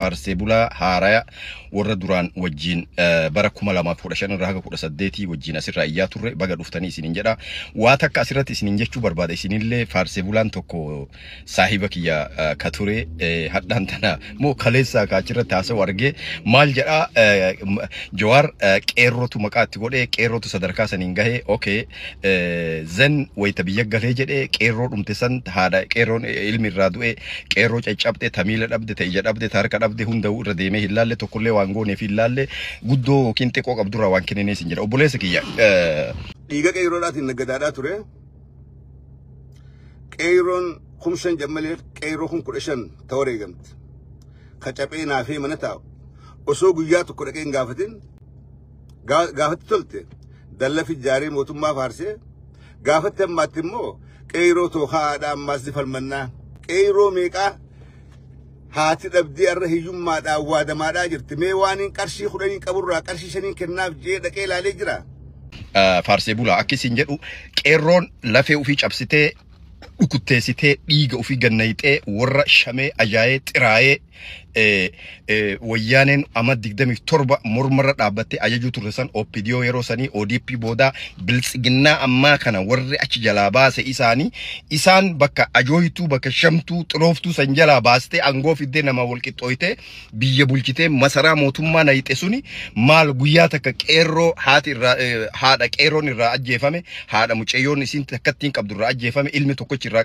Faarsee bulaa haaraya warra duraan wajjin bara 2015 irraa haga 18 wajjin asirraa iyyaa turre baga dhuftanii isiniin jedha. Waa takka asirratti isiniin jechuu barbaada. Isinillee faarsee bulaan tokko saahiba kiyya ka ture hadhaan tana moo kaleessaa ka achirratti haasa'u argee maal jedha, Jawaar qeerrootu maqaa itti godhee qeerrootu sadarkaa saniin gahee, okay, zen wayita biyya galee jedhee qeerroo dhumte san, haadha qeerroon ilmi irraa du'e, qeerroo caccabde, ta miila dhabde, ta ija dhabde, ta harka dhabde hunda'uu irra deemee hin laalle, tokkollee waan gooneef hin laalle, guddoo yookiin xiqqoo qabdurraa waan kenninee sin jedha. Obboleessa kiyya. Dhiiga qeerroodhaatiin naggadaadhaa ture. Qeerroon 5,000 jammalee qeerroo 15,000 ta wareegamte. Ka caphee naafee mana taa'u. Osoo guyyaa tokko dhaqee hin gaafatin gaafatti tolte dalla fijjaaree mootummaa faarsee, gaafatti ammaatti immoo qeerroo tookaadhaa ammaas ni falmannaa. Qeerroo meeqaa haati dhabdee arra hiyyummaadhaan waadamaadhaa jirti. Mee waan hin qarshii 10 qaburraa qarshii 5 kennaaf jee dhaqee ilaalee jira. Faarsee bulaa akka isin jedhu, qeerroon lafee ofii cabsitee, dhukutteessitee, dhiiga ofii gannayixee, warra shamee ajaa'ee xiraayee wayyaaneen amma 27 mormarra dhaabbattee ajajuu turre san, OPDO yeroo sanii, ODP boodaa biltsiginnaa ammaa kana, warri achi jalaa baase isaanii. Isaan bakka ajooytuu, bakka shamtuu xirooftuu san jalaa baastee aangoo fiddee nama wal qixxooytee biyya bulchitee masaraa mootummaa nayixe suni maal guyyaa takka qeerroo haati irraa, haadha qeerroon irraa ajjeefame, haadha mucayyoon isiin takkattiin qabdu irraa ajjeefame, ilmi tokkichi irraa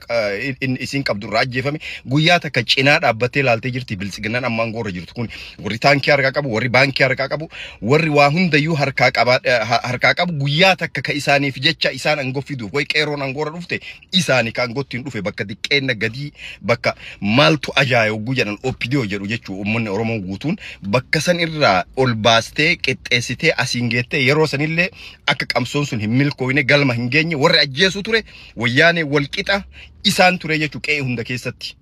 isiin qabdu irraa ajjeefame guyyaa takka cinaa dhaabbattee laaltee jirti? Biltsiginnaan amma aangoo irra jirtu kun, warri taankii harkaa qabu, warri baankii harkaa qabu, warri waa hundayyuu harkaa qaba harkaa qabu, guyyaa takka ka isaaniif jecha isaan aangoo fiduuf way qeerroon aangoo irra dhufte isaani ka aangootti dhufe, bakka diqqeenna gadii, bakka maaltu ajaa'iba hogguu jedhan OPDO jedhu jechuu, uummanni Oromoo guutuun bakka san irraa ol baastee qixxeessitee asiin geettee, yeroo sanillee akka qabsoon sun hin milkooyne, galma hin geenye, warri ajjeesuu ture wayyaanee wal qixa isaan ture jechuu qe'ee hunda keessatti.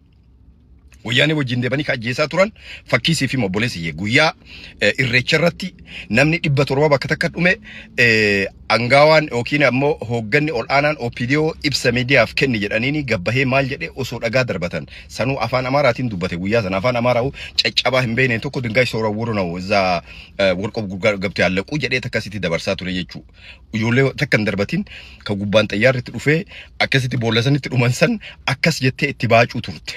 Wayyaanee wajjin deemanii ka ajjeesaa turan fakkii siif hima, obboleessi. Guyyaa irreecha irratti namni 700 bakka takka dhume, angaawaan yookiin ammoo hoogganni ol aanaan OPDO ibsa miidiyaaf kenni jedhaniini gabbahee maal jedhe? Osoo dhagaa darbatan sanuu afaan Amaaraatiin dubbate. Guyyaa sana afaan Amaaraa caccabaa hin beekne tokko ድንጋይ ሲወረውሩ ነው እዛ ወርቆ ገብቶ ያለቁ jedhee akkasitti dabarsaa ture jechuu. Ijoollee takka hin darbatin ka gubbaan xayyaarri itti dhufee akkasitti boolla sanitti dhuman san akkas jettee itti baacuu turte.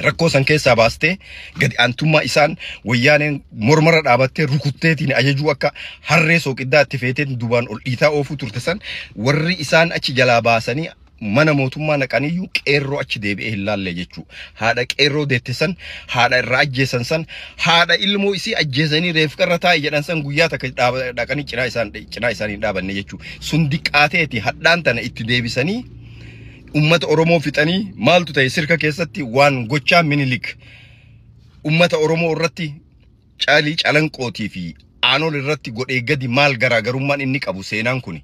Rakkoo san keessaa baastee gadi aantummaa isaan wayyaaneen mormarra dhaabattee rukutteetiin ajajuu akka harree sooqiddaa itti feeteen dubaan ol dhiitaa oofuu turte san, warri isaan achi jalaa baasanii mana mootummaa naqaniyyuu qeerroo achi deebi'ee hin laalle jechuu. Haadha qeerroo deette san, haadha irraa ajjeesan san, haadha ilmoo isii ajjeesanii reefqarra taa'e jedhan san guyyaa takka dhaqanii cinaa isaanii hin dhaabanne jechuu. Sun diqqaateeti hadhaan tana itti deebisanii ummata Oromoo fixanii maaltu ta'e? Sirka keessatti waan gochaa Minilik ummata Oromoo irratti caalii calanqootii fi aanol irratti godhee gadi maal garaagarummaan inni qabu seenaan kuni?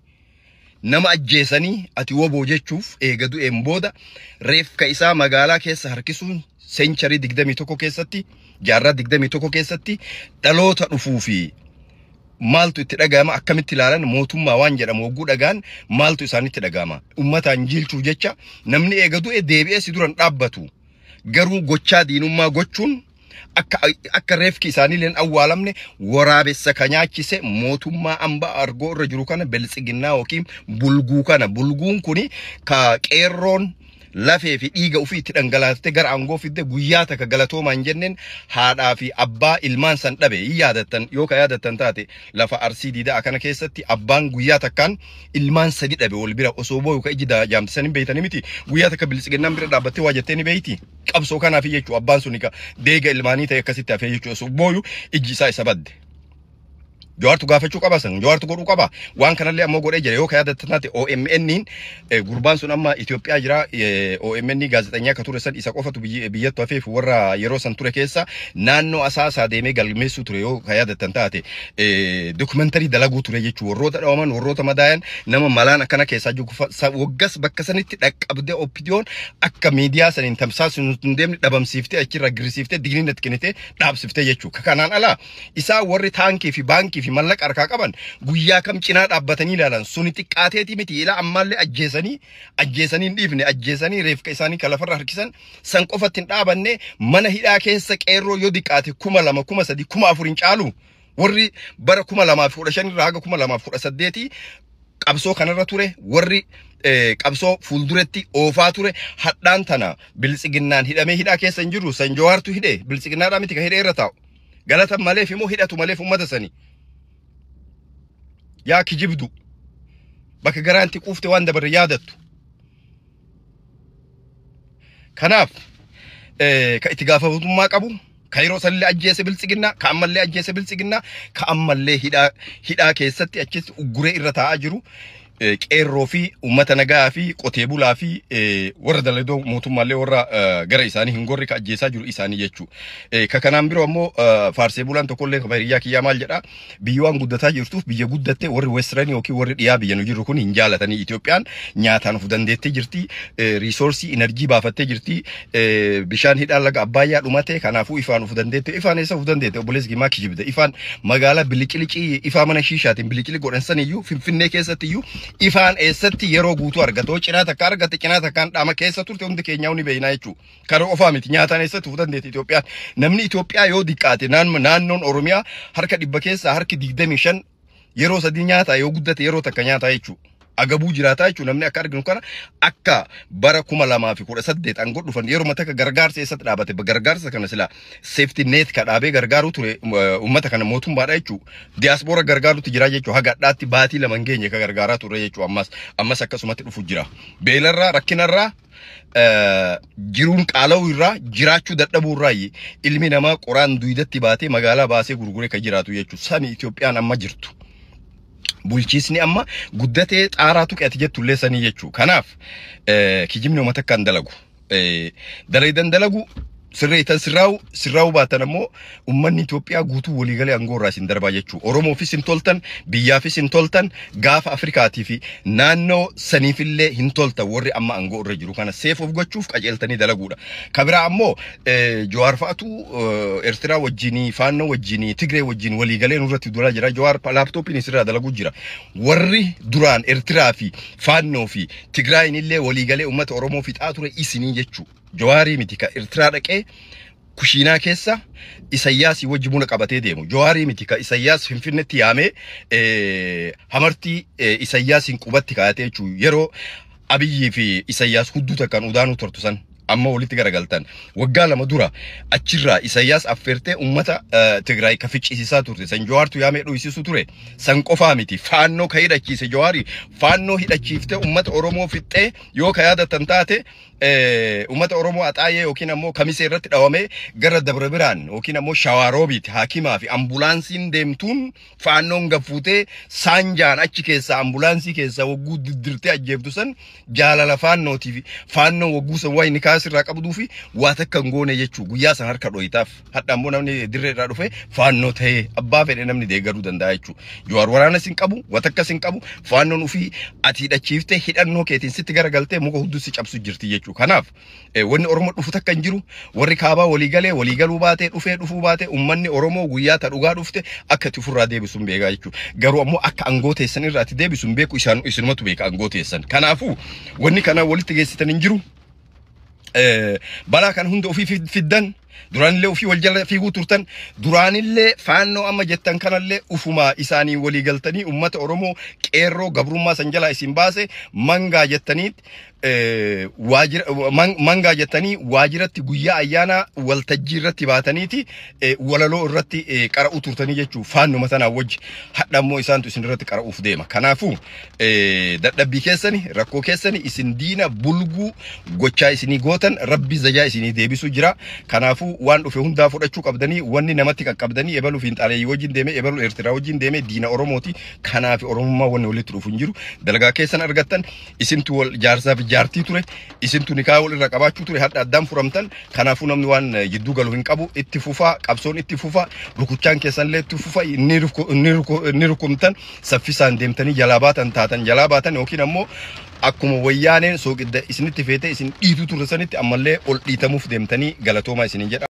Nama ajjeesanii ati woboo jechuuf eega du'een booda reefka isaa magaalaa keessa harkisuun century 21 keessatti, jaarraa 21 keessatti dhaloota dhufuu fi maaltu itti dhaga'ama? Akkamitti ilaalan? Mootummaa waan jedhamu hogguu dhagaan maaltu isaanitti dhaga'ama? Ummataan jiilchuuf jecha namni eega du'e deebi'ee si duran dhaabbatu, garuu gochaa diinummaa gochuun akka reefki isaaniillee hin awwaalamne waraabessa ka nyaachise mootummaa amba argoo irra jiru kana, biltsiginnaa yookiin bulguu kana. Bulguun kuni ka qeerroon lafee fi dhiiga ofii itti dhangalaaftee gara aangoo fidde guyyaa takka galatoomaan jenneen. Haadhaa fi abbaa ilmaan san dhabe hin yaadattan yoo ka yaadattan taate, lafa Arsii diidaa kana keessatti abbaan guyyaa takkaan ilmaan sadi dhabe wal bira osoo booyu ka iji jaamtisan hin beeytani miti? Guyyaa takka biltsiginnaan bira dhaabbattee waa jettee ni beeyti? Qabsoo kanaaf jechuu, abbaan suni ka deega ilmaanii ta'e akkasitti hafee jechuu, osoo booyu ijji isaa isa badde. Jawaartu gaafachuu qaba san, Jawaartu godhuu qaba. Waan kanallee ammoo godhee jira yoo ka yaadattan taate. OMN gurbaan sun amma Itoophiyaa jira. OMN gaazexeessaa akka ture san isa qofatu biyyattu hafeef warra yeroo san ture keessa naannoo asaasaa deemee galmeessuu ture yoo ka yaadattan taate, documentary dalaguu ture jechuu. Warroota dhawaman, warroota madaayan, nama malaan akkana keessaa jiru waggas bakka sanitti dhaqqabdee OPDOn akka miidiyaa saniin tamsaasu hin deemne dhabamsiiftee, achirra girisiiftee, digniin itti kennitee dhaabsiftee jechuu. Kanaan alaa isaa warri taankii fi baankii fi mallaqa harkaa qaban guyyaa kam cinaa dhaabbatanii ilaalan suni xiqqaateeti miti ila ammaallee ajjeesanii hin dhiifne ajjeesanii reefka isaanii kan lafarra harkisan san qofatti hin dhaabanne mana hidhaa keessa qeerroo yoo xiqqaate 2000 3000 4000 hin caalu warri bara 2015 irraa haga 2018 qabsoo kanarra ture warri qabsoo fuulduratti oofaa ture hadhaan tana biltsiginnaan hidhamee hidhaa keessa hin jiru san Jawaartu hidhe biltsiginnaadhaa miti ka hidhee irra taa'u galata maleef immoo hidhatu maleef ummata sanii yaa kijibdu bakka garaanti quufte waan dabarre yaadattu kanaaf ka itti gaafatamummaa qabu ka yeroo sanillee ajjeese biltsiginnaa ka ammallee ajjeese biltsiginnaa ka ammallee hidhaa keessatti achitti ugguree irra taa'aa jiru qeerroo fi uummata nagaa fi qotee bulaa fi warra dalagdoo mootummaallee warra gara isaanii hin gorre ka ajjeesaa jiru isaanii jechuudha. Ka kanaan biroo ammoo faarsee bulaan tokkollee hiriyaa kiyyaa maal jedhaa biyyi waan guddataa jirtuuf biyya guddatte warri western yookiin warri dhiyaa biyya nu jirru kun hin jaalatanii Itoophiyaan nyaataan of dandeettee jirti riisoorsii inerjii baafattee jirti bishaan hidhaan laga Abbaayyaa dhumate kanaafuu ifaan of dandeette ifaan eessa of dandeette obboleessi kimaa kijibde ifaan magaalaa biliccilicii ifaa mana shiishaatiin bilicili godhan saniyyuu Finfinnee keessatti iyyuu ifaan eessatti yeroo guutuu argatoo cinaa takka argatte cinaa takkaan dhaama keessa turte hundi keenyaa ni beeknaa jechuudha. Kana qofaa miti nyaataan eessatti of dandeette Itoophiyaan. Namni Itoophiyaa yoo diqqaate naannoon Oromiyaa harka 100 keessaa harki 25 yeroo sadii nyaataa yoo guddate yeroo takka nyaataa jechuudha. Agabuu jiraataa jechuudha namni akka arginu kana akka bara 2018 aangoo dhufan yeroo takka gargaarsa eessatti dhaabate gargaarsa kana sila safety net ka dhaabee gargaaruu ture uummata kana mootummaadha jechuudha. Diyaaspoora gargaaruutti jira jechuudha haga hadhaatti baatii lama hin geenye ka gargaaraa ture jechuudha ammas akkasumatti dhufu jira. Beelarraa rakkinarraa jiruun qaala'uu irraa jiraachuu dadhabuu irraa ilmi namaa qoraan duydatti baatee magaalaa baasee gurguree ka jiraatu jechuudha. Sani Itoophiyaan amma jirtu. Bulchiisni amma guddatee xaaraa tuqe ati jettullee sanii jechuu. Kanaaf kijibni uummata akka hin dalagu. Dalagan dalagu sirreetan sirraa'u baatan ammoo uummanni Itoophiyaa guutuu waliigalee aangoo irraa isin darbaa jechuu. Oromoofis hin toltan, biyyaafis hin toltan, gaafa Afrikaatii fi naannoo saniifillee hin toltan warri amma aangoo irra jiru kana seef of gochuuf qajeeltanii dalaguudha. Ka biraa ammoo Jawaar fa'atu Eertiraa wajjinii, Faannoo wajjinii, Tigree wajjin waliigalee nurratti duulaa jira. Jawaar laaptooppiin isirraa dalaguu jira. Warri duraan Eertiraa fi Faannoo fi Tigraayin illee waliigalee uummata Oromoo fixaa ture isinii jechuu. Jawaarii miti ka Eertiraa dhaqee kushiinaa keessa Isayyaas wajji buna qabatee deemu. Jawaarii miti ka Isayyaas Finfinneetti yaamee hamartii Isayyaasiin qubatti kaa'atee jechuudha. Yeroo Abiyyii fi Isayyaas hudduu takkaan udaanuu turtu san amma walitti garagaltan. Waggaa lama dura achirraa Isayyaas affeertee uummata Tigraay ka ficcisiisaa turte. San Jawaartu yaamee dho'isiisu ture. San qofaa miti. Faannoo ka hidhachiise Jawaarii. Faannoo hidhachiiftee uummata Oromoo fixxee yoo ka yaadattan taate uummata Oromoo Axaayee yookiin ammoo Kamisee irratti dhawamee gara Dabra Biraan yookiin ammoo Shawaaroobiiti haakimaa fi ambulaansiin deemtuun faannoon gaffuutee saanjaan achi keessaa ambulaansii keessaa wagguu diddirtee ajjeeftu san jaalala faannootii fi faannoon wagguu san waa inni kaasirraa qabduu fi waa takka hin goone jechuu guyyaa san harka dhoyitaaf hadha ammoo namni dirree irraa dhufe faannoo ta'ee abbaa fedhe namni deeggaruu danda'a jechuu. Jawaar waraanas hin qabu waa takkas hin qabu faannoon ofii ati hidhachiiftee hidhannoo keetiin sitti garagaltee muka hudduu si cabsu jirti jechuu. Kanaaf wanni Oromoo dhufu takka hin jiru warri kaabaa waliigalee waliigaluu baatee dhufee dhufuu baatee uummanni Oromoo guyyaa ta dhugaa dhufte akka itti ofirraa deebisu hin beekaa jechuudha. Garuu ammoo akka aangoo teessan irraa itti deebisu hin beeku isaan isinumatu beeka aangoo teessan. Kanaafuu wanni kana walitti geessitan hin jiru. Balaa kana hunda ofii fiddan duraanillee ofii wal jala fiiguu turtan duraanillee faannoo amma jettan kanallee ufumaa isaanii walii galtanii uummata Oromoo qeerroo gabrummaa san jalaa isin baase mangaa jettanii mangaa jettanii waajiratti guyyaa ayyaanaa waltajjii irratti baataniiti walaloo irratti qara'uu turtanii jechuu faannuma sanaa wajji hadha ammoo isaantu isin irratti qara'uuf deema. Kanaafuu dadhabbii keessani rakkoo keessani isin diina bulguu gochaa isinii gootan rabbi zajaa isinii deebisuu jira. Kanaafuu waan dhufe hundaa fudhachuu qabdanii wanni namatti qaqqabdanii ebaluu fiinxaaleeyyii wajjin deeme ebaluu Eertiraa wajjin deeme diina Oromooti. Kanaaf Oromummaa wanni walitti dhufu hin jiru. Dalagaa keessan argattan isintu wal jaarsaa fi jaartii ture isintu nikaa wal irra qabaachuu ture hadha addaan furamtan. Kanaafuu namni waan jidduu galu hin qabu itti fufaa qabsoon itti fufaa rukuchaan keessanillee itti fufa inni rukumtan saffisaan deemtanii jalaa baatan taatan jalaa baatan yookiin ammoo akkuma wayyaaneen sooqidda isinitti feete isin dhiituu turre sanitti ammallee ol dhiitamuuf deemtanii galatoomaa isiniin jedha.